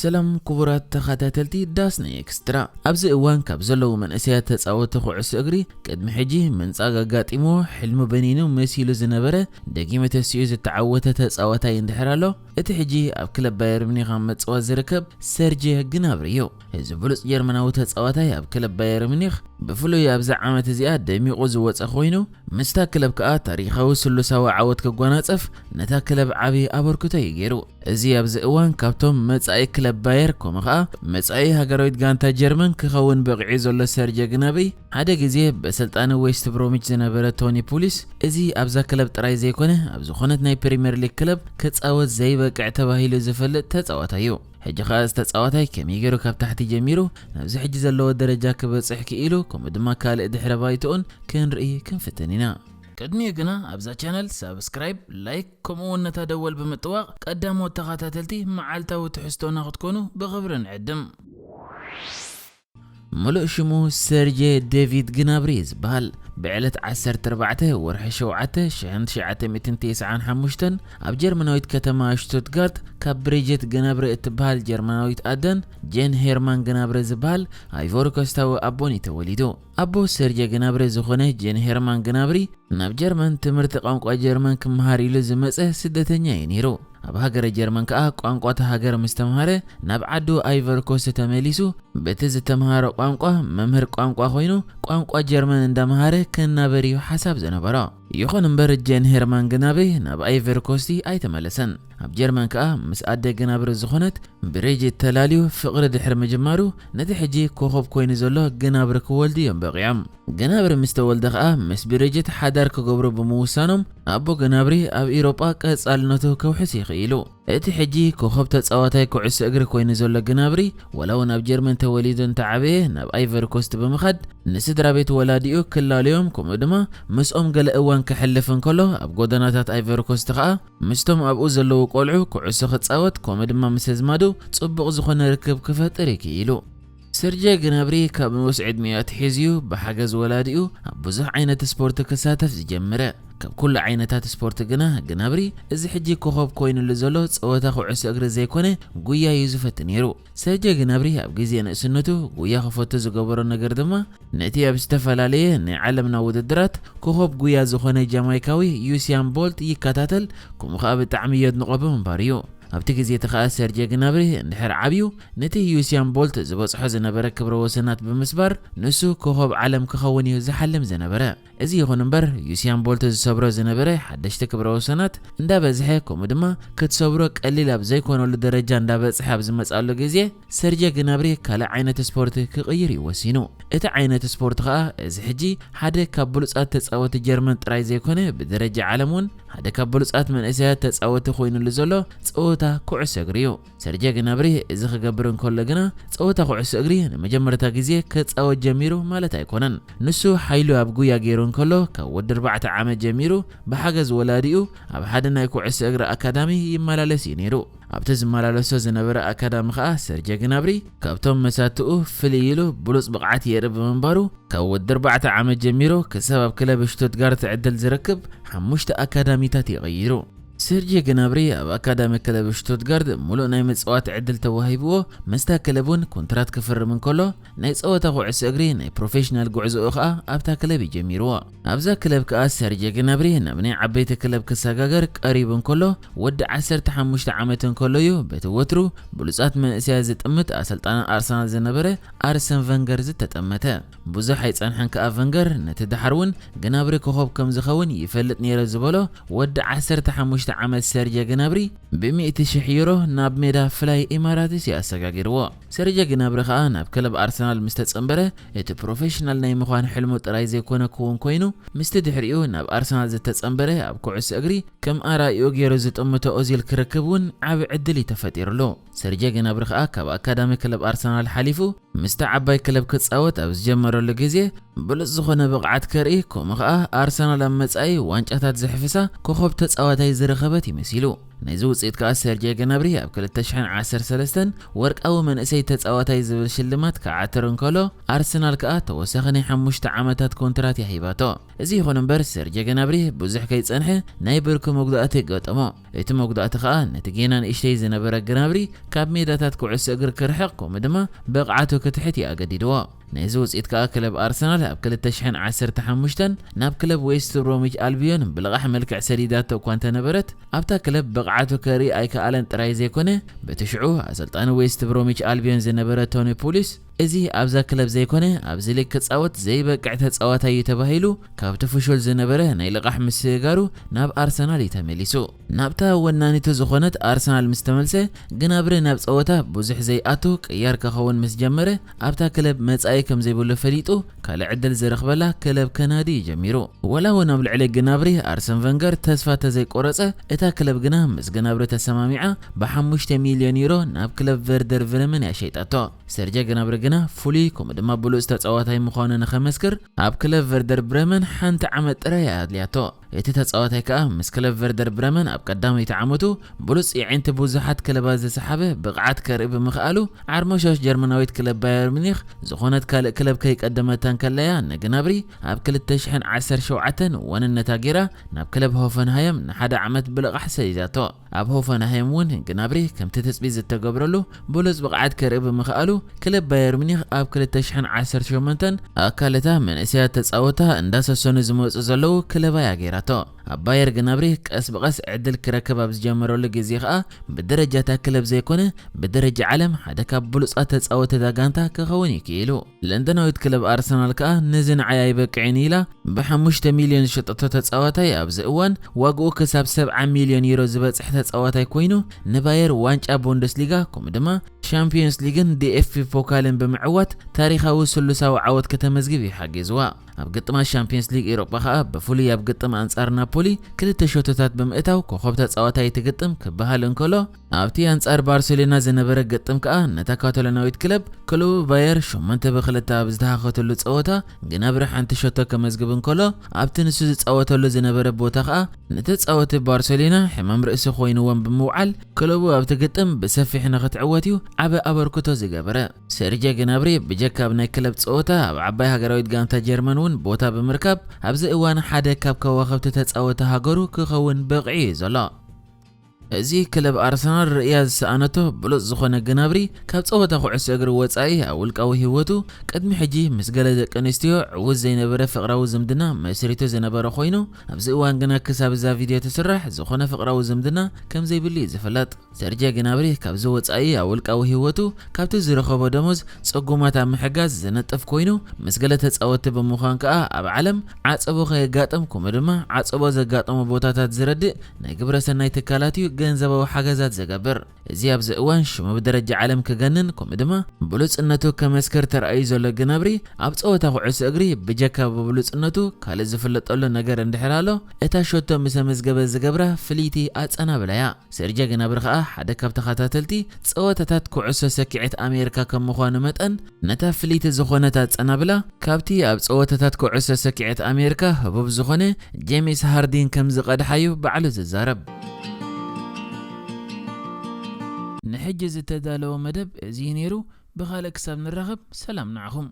ሰላም ክቡራት ተኸታተልቲ ዳስና ኤክስትራ። ኣብዚ እዋን ካብ ዘለዉ መንእሰያት ተጻወቲ ኩዕሶ እግሪ ቅድሚ ሕጂ ምንጻግ ኣጋጢምዎ፣ ሕልሙ በኒኑ መሲሉ ዝነበረ ደጊሙ ተሲኡ ዝተዓወተ ተጻዋታይ እንድሕር ኣሎ፣ እቲ ሕጂ ኣብ ክለብ ባየር ሚኒኽ ኣብ ምጽዋት ዝርከብ ሰርጀ ግናብሪ እዩ። እዚ ብሉጽ ጀርመናዊ ተጻዋታይ ኣብ ክለብ ባየር ሚኒኽ ብፍሉይ ኣብዛ ዓመት እዚኣ ደሚቑ ዝወጸ ኮይኑ፣ ምስታ ክለብ ከኣ ታሪኻዊ ስሉሳዊ ዓወት ክጓናጸፍ ነታ ክለብ ዓቢ ኣበርክቶ እዩ ገይሩ። እዚ ኣብዚ እዋን ካብቶም መጻኢ ክለብ ባየር፣ ከምኡ ከኣ መጻኢ ሃገራዊት ጋንታ ጀርመን ክኸውን በቒዑ ዘሎ ሰርጀ ግናብሪ፣ ሓደ ግዜ በሰልጣኒ ዌስት ብሮሚች ዝነበረ ቶኒ ፑሊስ፣ እዚ ኣብዛ ክለብ ጥራይ ዘይኮነ ኣብ ዝኾነት ናይ ፕሪምየር ሊግ ክለብ ክጻወት ዘይበቅዕ ተባሂሉ ዝፈልጥ ተጻዋታይ እዩ። ሕጂ ከኣ እዚ ተጻዋታይ ከመይ ገይሩ ካብ ታሕቲ ጀሚሩ ናብዚ ሕጂ ዘለዎ ደረጃ ክበጽሕ ክኢሉ፣ ከምኡ ድማ ካልእ ድሕረ ባይትኡን ክንርኢ ክንፍትን ኢና። ቅድሚኡ ግና ኣብዛ ቻነል ሳብስክራይብ፣ ላይክ፣ ከምኡ እውን ነታ ደወል ብምጥዋቕ ቀዳሞት ተኸታተልቲ መዓልታዊ ትሕዝቶና ክትኮኑ ብኽብሪ ንዕድም። ምሉእ ሽሙ ሰርጀ ዴቪድ ግናብሪ እዩ ዝበሃል። ብዕለት ዓሰርተ ኣርባዕተ ወርሒ ሸውዓተ ሽሕን ትሽዓተ ሚእትን ተስዓን ሓሙሽተን ኣብ ጀርመናዊት ከተማ ሽቱትጋርት ካብ ብሪጀት ግናብሪ እትበሃል ጀርመናዊት ኣደን ጄን ሄርማን ግናብሪ ዝበሃል ኣይቮሪ ኮስታዊ ኣቦን እዩ ተወሊዱ። ኣቦ ሰርጀ ግናብሪ ዝኾነ ጄን ሄርማን ግናብሪ ናብ ጀርመን ትምህርቲ ቋንቋ ጀርመን ክመሃር ኢሉ ዝመጸ ስደተኛ እዩ ነይሩ። ኣብ ሃገረ ጀርመን ከኣ ቋንቋ እታ ሃገር ምስ ተምሃረ፣ ናብ ዓዱ ኣይቨሪ ኮስት ተመሊሱ፣ በቲ ዝተምሃሮ ቋንቋ መምህር ቋንቋ ኮይኑ፣ ቋንቋ ጀርመን እንዳምሃረ ክናበር እዩ ሓሳብ ዝነበሮ። ይኹን እምበር፣ ጄን ሄርማን ግናብሪ ናብ ኣይቨሪ ኮስቲ ኣይተመለሰን። ኣብ ጀርመን ከኣ ምስ ኣደ ግናብሪ ዝኾነት ብሪጅት ተላልዩ ፍቕሪ ድሕሪ ምጅማሩ፣ ነቲ ሕጂ ኮኾብ ኮይኑ ዘሎ ግናብሪ ክወልዱ እዮም በቒዖም። ግናብሪ ምስ ተወልደ ከኣ ምስ ብሪጅት ሓዳር ክገብሩ ብምውሳኖም፣ ኣቦ ግናብሪ ኣብ ኢሮጳ ቀጻልነቱ ከውሕስ ይኽኢሉ። እቲ ሕጂ ኮኾብ ተጻዋታይ ኩዕሶ እግሪ ኮይኑ ዘሎ ግናብሪ፣ ወላ እውን ኣብ ጀርመን ተወሊዱ እንተዓበየ፣ ናብ ኣይቨሪ ኮስት ብምኻድ ንስድራ ቤት ወላዲኡ ክላለዮም፣ ከምኡ ድማ ምስኦም ገለ እዋን ከሕልፍ እንከሎ፣ ኣብ ጎደናታት ኣይቨሪ ኮስት ከኣ ምስቶም ኣብኡ ዘለዉ ቆልዑ ኩዕሶ ክጻወት፣ ከምኡ ድማ ምስ ኣዝማዱ ጽቡቕ ዝኾነ ርክብ ክፈጥር እዩ ክኢሉ። ሰርጀ ግናብሪ ካብ ንኡስ ዕድሚኡ ኣትሒዙ እዩ ብሓገዝ ወላዲኡ ኣብ ብዙሕ ዓይነት ስፖርት ክሳተፍ ዝጀመረ። ካብ ኩሉ ዓይነታት ስፖርት ግና ግናብሪ እዚ ሕጂ ኮኾብ ኮይኑሉ ዘሎ ጸወታ ኩዕሶ እግሪ ዘይኮነ ጉያ እዩ ዝፈቱ ነይሩ። ሰርጀ ግናብሪ ኣብ ግዜ ንእስነቱ ጉያ ክፈቱ ዝገበሮ ነገር ድማ ነቲ ኣብ ዝተፈላለየ ናይ ዓለምና ውድድራት ኮኾብ ጉያ ዝኾነ ጃማይካዊ ዩሲያን ቦልት ይከታተል፣ ከምኡ ከኣ ብጣዕሚ የድንቖ ብምንባር እዩ። ኣብቲ ግዜ እቲ ከኣ ሰርጀ ግናብሪ እንድሕር ዓብዩ ነቲ ዩሲያን ቦልት ዝበጽሖ ዝነበረ ክብረ ወሰናት ብምስባር ንሱ ኮኾብ ዓለም ክኸውን እዩ ዝሓልም ዝነበረ። እዚ ይኹን እምበር ዩሲያን ቦልት ዝሰብሮ ዝነበረ ሓደሽቲ ክብረ ወሰናት እንዳበዝሐ፣ ከምኡ ድማ ክትሰብሮ ቀሊል ኣብ ዘይኮነሉ ደረጃ እንዳበጽሐ ኣብ ዝመጽኣሉ ግዜ ሰርጀ ግናብሪ ካልእ ዓይነት ስፖርት ክቕይር እዩ ወሲኑ። እቲ ዓይነት ስፖርት ከኣ እዚ ሕጂ ሓደ ካብ ብሉጻት ተጻወቲ ጀርመን ጥራይ ዘይኮነ ብደረጃ ዓለም እውን ሓደ ካብ ብሉጻት መንእሰያት ተጻወቲ ኮይኑሉ ዘሎ ጸወታ ኩዕሶ እግሪ እዩ። ሰርጀ ግናብሪ እዚ ክገብር እንከሎ ግና ጸወታ ኩዕሶ እግሪ ንመጀመርታ ግዜ ክጻወት ጀሚሩ ማለት ኣይኮነን። ንሱ ሓይሉ ኣብ ጉያ ገይሩ እንከሎ ካብ ወዲ ኣርባዕተ ዓመት ጀሚሩ ብሓገዝ ወላዲኡ ኣብ ሓደ ናይ ኩዕሶ እግሪ ኣካዳሚ ይመላለስ እዩ ነይሩ። ኣብቲ ዝመላለሶ ዝነበረ ኣካዳሚ ከኣ ሰርጀ ግናብሪ ካብቶም መሳትኡ ፍልይ ኢሉ ብሉጽ ብቕዓት የርኢ ብምንባሩ ካብ ወዲ ኣርባዕተ ዓመት ጀሚሩ ክሳብ ኣብ ክለብ ሽቱትጋርት ዕድል ዝረክብ ሓሙሽተ ኣካዳሚታት እዩ ቀይሩ። ሰርጀ ግናብሪ ኣብ ኣካዳሚ ክለብ ሽቱትጋርት ምሉእ ናይ ምጽዋት ዕድል ተዋሂብዎ፣ ምስታ ክለብ እውን ኮንትራት ክፍርም እንከሎ፣ ናይ ጸወታ ኩዕሶ እግሪ ናይ ፕሮፌሽናል ጉዕዞኡ ከኣ ኣብታ ክለብ እዩ ጀሚርዎ። ኣብዛ ክለብ ከኣ ሰርጀ ግናብሪ ናብ ናይ ዓበይቲ ክለብ ክሰጋገር ቀሪቡ እንከሎ፣ ወዲ ዓሰርተ ሓሙሽተ ዓመት እንከሎ እዩ በቲ ወትሩ ብሉጻት መንእሰያት ዝጥምት ኣሰልጣኒ ኣርሰናል ዝነበረ ኣርሰን ቨንገር ዝተጠመተ። ብዙሕ ኣይጸንሐን ከኣ ቨንገር ነቲ ደሓር እውን ግናብሪ ኮኾብ ከም ዝኸውን ይፈልጥ ነይረ ዝበሎ ወዲ ዓሰርተ ሓሙሽተ ዓመት ሰርጀ ግናብሪ ብሚእቲ ሽሕ ዩሮ ናብ ሜዳ ፍላይ ኢማራትስ እዩ ኣሰጋጊርዎ። ሰርጀ ግናብሪ ከኣ ናብ ክለብ ኣርሰናል ምስ ተጸንበረ እቲ ፕሮፌሽናል ናይ ምዃን ሕልሙ ጥራይ ዘይኮነ ክውን ኮይኑ፣ ምስቲ ድሕሪኡ ናብ ኣርሰናል ዝተጸንበረ ኣብ ኩዕሶ እግሪ ከም ኣራኢኡ ገይሩ ዝጥምቶ ኦዚል ክርክብ እውን ዓቢ ዕድል እዩ ተፈጢሩሉ። ሰርጀ ግናብሪ ከኣ ካብ ኣካዳሚ ክለብ ኣርሰናል ሓሊፉ ምስታ ዓባይ ክለብ ክጻወት ኣብ ዝጀመረሉ ግዜ ብሉጽ ዝኾነ ብቕዓት ከርኢ፣ ከምኡ ኸኣ ኣርሰናል ኣብ መጻኢ ዋንጫታት ዘሕፍሳ ኮኸብ ተጻዋታይ ዝረኸበት እዩ መሲሉ። ናይዚ ውጽኢት ከኣ ሰርጀ ገናብሪ ኣብ ክልተ ሽሕን ዓሰርተ ሰለስተን ወርቃዊ መንእሰይ ተጻዋታይ ዝብል ሽልማት ክዓትር እንከሎ፣ ኣርሰናል ከኣ ተወሳኺ ናይ ሓሙሽተ ዓመታት ኮንትራት እያ ሂባቶ። እዚ ይኹን እምበር ሰርጀ ገናብሪ ብዙሕ ከይጸንሐ ናይ ብርኪ መጉዳእቲ ገጠሞ። እቲ መጉዳእቲ ከኣ ነቲ ጌና ንእሽተይ ዝነበረ ገናብሪ ካብ ሜዳታት ኩዕሶ እግሪ ክርሕቕ፣ ከምኡ ድማ ብቕዓቱ ክትሕት እዩ ኣገዲድዎ። ናይዚ ውጽኢት ከኣ ክለብ ኣርሰናል ኣብ ክልተ ሽሕን ዓሰርተ ሓሙሽተን ናብ ክለብ ዌስት ብሮሚች ኣልቢዮን ብልቓሕ መልክዕ ሰዲዳቶ እኳ እንተነበረት፣ ኣብታ ክለብ ብቕዓቱ ከርኢ ኣይከኣለን ጥራይ ዘይኮነ፣ በቲ ሽዑ ኣሰልጣኒ ዌስት ብሮሚች ኣልቢዮን ዝነበረ ቶኒ ፑሊስ፣ እዚ ኣብዛ ክለብ ዘይኮነ ኣብዚ ሊግ ክጻወት ዘይበቅዕ ተጻዋታይ እዩ ተባሂሉ ካብቲ ፍሹል ዝነበረ ናይ ልቓሕ ምስግጋሩ ናብ ኣርሰናል እዩ ተመሊሱ። ናብታ ወናኒቱ ዝኾነት ኣርሰናል ምስ ተመልሰ፣ ግናብሪ ናብ ጸወታ ብዙሕ ዘይኣቱ ቅያር ክኸውን ምስ ጀመረ፣ ኣብታ ክለብ መጻኢ ከም ዘይብሉ ፈሊጡ ካልእ ዕድል ዝረኽበላ ክለብ ከናዲ እዩ ጀሚሩ። ወላ እውን ኣብ ልዕሊ ግናብሪ ኣርሰን ቨንገር ተስፋ ተዘይቆረጸ፣ እታ ክለብ ግና ምስ ግናብሪ ተሰማሚዓ ብሓሙሽተ ሚልዮን ዩሮ ናብ ክለብ ቨርደር ብረመን እያ ሸይጣቶ። ሰርጀ ግናብሪ ግና ፍሉይ ከምኡ ድማ ብሉጽ ተጻዋታይ ምዃኑ ንኸመስክር ኣብ ክለብ ቨርደር ብረመን ሓንቲ ዓመት ጥራይ እያ ኣድልያቶ። እቲ ተጻዋታይ ከኣ ምስ ክለብ ቨርደር ብረመን ኣብ ቀዳመይቲ ዓመቱ ብሉጽ የዒንቲ ብዙሓት ክለባት ዝሰሓበ ብቕዓት ከርኢ ብምኽኣሉ፣ ዓርሞሾሽ ጀርመናዊት ክለብ ባየር ሚኒኽ ዝኾነት ካልእ ክለብ ከይቀደመታ እንከለያ፣ ንግናብሪ ኣብ ክልተ ሽሕን ዓሰርተ ሸውዓተን ዋንነታ ገይራ ናብ ክለብ ሆፈንሃየም ንሓደ ዓመት ብልቓሕ ሰዲዳቶ። ኣብ ሆፈንሃየም እውን ግናብሪ ከምቲ ትጽቢት ዝተገብረሉ ብሉጽ ብቕዓት ከርኢ ብምኽኣሉ፣ ክለብ ባየር ሚኒኽ ኣብ ክልተ ሽሕን ዓሰርተ ሸሞንተን ኣካል እታ መንእሰያት ተጻወታ እንዳሰሰኑ ዝመጹ ዘለዉ ክለባ እያ ገይራቶ። ኣብ ባየር ግናብሪ ቀስ ብቐስ ዕድል ክረክብ ኣብ ዝጀመረሉ ግዜ ኸኣ፣ ብደረጃ እታ ክለብ ዘይኮነ፣ ብደረጃ ዓለም ሓደ ካብ ብሉጻት ተጻወቲ እታ ጋንታ ክኸውን እዩ ክኢሉ። ለንደናዊት ክለብ ኣርሰናል ከኣ ነዚ ንዓይ ኣይበቅዕን ኢላ ብሓሙሽተ ሚልዮን ዝሸጠቶ ተጻዋታይ፣ ኣብዚ እዋን ዋግኡ ክሳብ ሰብዓ ሚልዮን ዩሮ ዝበጽሕ ተጻዋታይ ኮይኑ፣ ንባየር ዋንጫ ቡንደስሊጋ ከምኡ ድማ ሻምፒዮንስ ሊግን ዲ ኤፍ ቢ ፖካልን ብምዕዋት ታሪኻዊ ስሉሳዊ ዓወት ከተመዝግብ እዩ ሓጊዝዋ። ኣብ ግጥማት ሻምፒዮንስ ሊግ ኤሮጳ ከኣ ብፍሉይ ኣብ ግጥም ኣንጻር ናፖሊ ክልተ ሸቶታት ብምእታው ኮኸብ ተጻዋታይ እቲ ግጥም ክበሃል እንከሎ፣ ኣብቲ ኣንጻር ባርሴሎና ዝነበረ ግጥም ከኣ ነታ ካታሎናዊት ክለብ ክለቡ ባየር ሸሞንተ ብክልተ ኣብ ዝተሃኸተሉ ጸወታ ግናብሪ ሓንቲ ሸቶ ከመዝግብ እንከሎ፣ ኣብቲ ንሱ ዝጻወተሉ ዝነበረ ቦታ ከኣ ንተጻወቲ ባርሴሎና ሕማም ርእሲ ኮይንዎም ብምውዓል ክለቡ ኣብቲ ግጥም ብሰፊሕ ንኽትዕወት እዩ ዓቢ ኣበርክቶ ዝገበረ። ሰርጀ ግናብሪ ብጀካ ኣብ ናይ ክለብ ጸወታ ኣብ ዓባይ ሃገራዊት ጋንታ ጀርመን እውን ቦታ ብምርካብ ኣብዚ እዋን ሓደ ካብ ከዋኸብቲ ተጻወቲ ሃገሩ ክኸውን በቕዒ እዩ ዘሎ። እዚ ክለብ ኣርሰናል ርእያ ዝሰኣነቶ ብሉጽ ዝኾነ ግናብሪ ካብ ጸወታ ኩዕሶ እግሪ ወጻኢ ኣብ ውልቃዊ ህይወቱ ቅድሚ ሕጂ ምስ ገለ ደቂ ኣንስትዮ ዕዉት ዘይነበረ ፍቕራዊ ዝምድና መስሪቱ ዝነበረ ኮይኑ፣ ኣብዚ እዋን ግና ክሳብ እዛ ቪድዮ ትስራሕ ዝኾነ ፍቕራዊ ዝምድና ከም ዘይብሉ እዩ ዝፍለጥ። ሰርጀ ግናብሪ ካብዚ ወጻኢ ኣብ ውልቃዊ ህይወቱ ካብቲ ዝረኸቦ ደሞዝ ጽጉማት ኣብ ምሕጋዝ ዝነጥፍ ኮይኑ፣ ምስ ገለ ተጻወትቲ ብምዃን ከኣ ኣብ ዓለም ዓጸቦ ከየጋጥም ከምኡ ድማ ዓጸቦ ዘጋጠሞ ቦታታት ዝረድእ ናይ ግብረ ሰናይ ትካላት እዩ ገንዘባዊ ሓገዛት ዝገብር። እዚ ኣብዚ እዋን ሽሙ ብደረጃ ዓለም ክገንን ከምኡ ድማ ብሉጽነቱ ከመስክር ተራእዩ ዘሎ ግናብሪ ኣብ ጸወታ ኩዕሶ እግሪ ብጀካ ብብሉጽነቱ ካልእ ዝፍለጠሉ ነገር እንድሕር ኣሎ፣ እታ ሸቶ ምስ ኣመዝገበ ዝገብራ ፍልይቲ ኣጸናብላ እያ። ሰርጀ ግናብሪ ከኣ ሓደ ካብ ተኸታተልቲ ጸወታታት ኩዕሶ ሰኪዐት ኣሜሪካ ከም ምዃኑ መጠን፣ ነታ ፍልይቲ ዝኾነት ኣጸናብላ ካብቲ ኣብ ጸወታታት ኩዕሶ ሰኪዐት ኣሜሪካ ህቡብ ዝኾነ ጄሚስ ሃርዲን ከም ዝቐድሓዩ ባዕሉ ዝዛረብ። ንሕጂ ዝተዳለወ መደብ እዚ እዩ ነይሩ። ብኻልእ ክሳብ ንራኸብ ሰላም ንዓኹም።